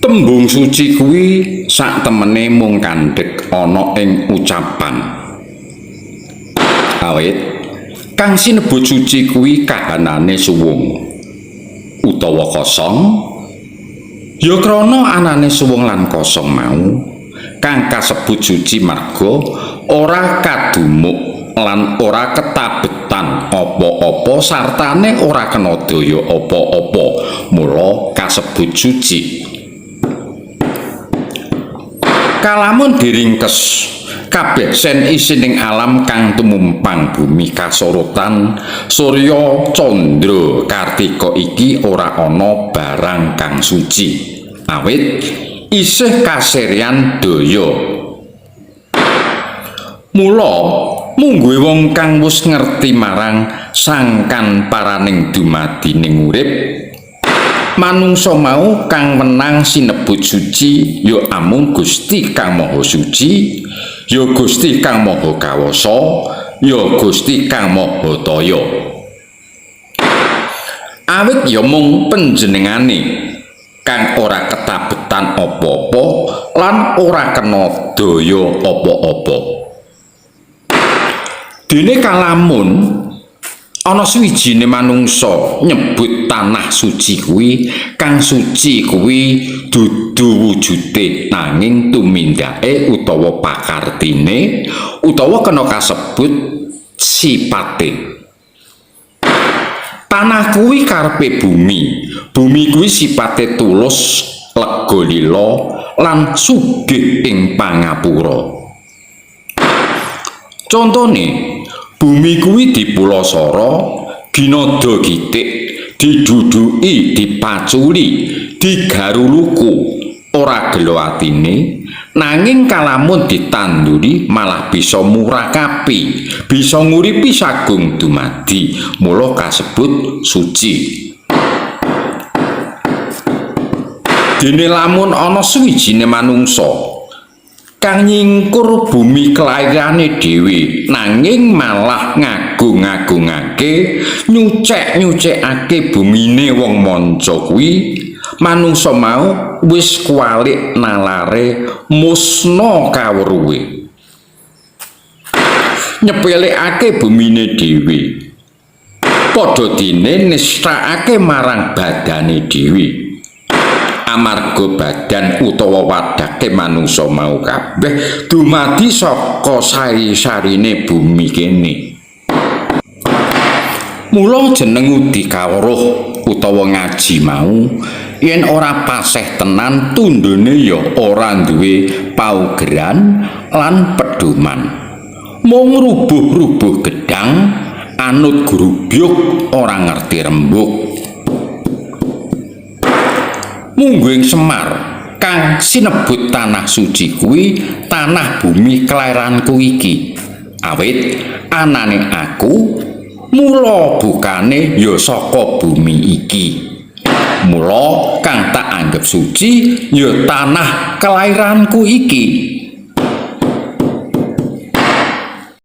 Tembung suci kuwi sak temene mung kandhek ana ing ucapan. Awit kang sinebut suci kuwi kahanane suwung utawa kosong, ya krana anane suwung lan kosong mau kang kasebut suci marga ora kadumuk lan ora ketabetan apa-apa sartane ora kena daya apa-apa, mula kasebut suci. Kalamun diringkes kabeh sen isining alam kang tumumpang bumi kasorotan surya candra kartika iki ora ana barang kang suci, awit isih kaseryan daya. Mula mungguhe wong kang wis ngerti marang sangkan paraning dumadining urip manungsa mau kang wenang sinebut suci ya amung Gusti Kang Maha Suci, ya Gusti Kang Maha Kawasa, ya Gusti Kang Maha Taya. Awit ya mung panjenengane kang ora ketabetan apa-apa lan ora kena daya apa-apa. Dene kalamun ana suwijine manungsa nyebut tanah suci kuwi, kang suci kuwi dudu wujude nanging tumindake utawa pakartine utawa kena kasebut sipate. Tanah kuwi karepe bumi, bumi kuwi sipate tulus, lega lila lan sugih ing pangapura. Contone, bumi kuwi dipulasara, ginada gitik, diduduki, dipaculi, digaruluku, ora gelo atine, nanging kalamun ditanduri malah bisa murakapi, bisa nguripi sagung dumadi, mula kasebut suci. Dene lamun ana suwijine manungsa kang nyingkur bumi kelairane dhewe nanging malah ngagung-agungake, nyucek-nyucekake bumine wong manca kuwi, manungsa mau wis kuwalik nalare musna kawruhe, nyepelekake bumine dhewe, padha dene nistakake marang badane dhewe. Amarga badan utawa wadake manungsa mau kabeh dumadi saka sari-sarine bumi kene. Mula jeneng udi kawruh utawa ngaji mau yen ora paseh tenan tundhone ya ora duwe paugeran lan pedoman. Mung rubuh-rubuh gedang anut grubyuk ora ngerti rembug. Mungguing Semar kang sinebut tanah suci kuwi tanah bumi kelahiranku iki. Awit anane aku mula bukane ya saka bumi iki. Mula kang tak anggep suci ya tanah kelahiranku iki.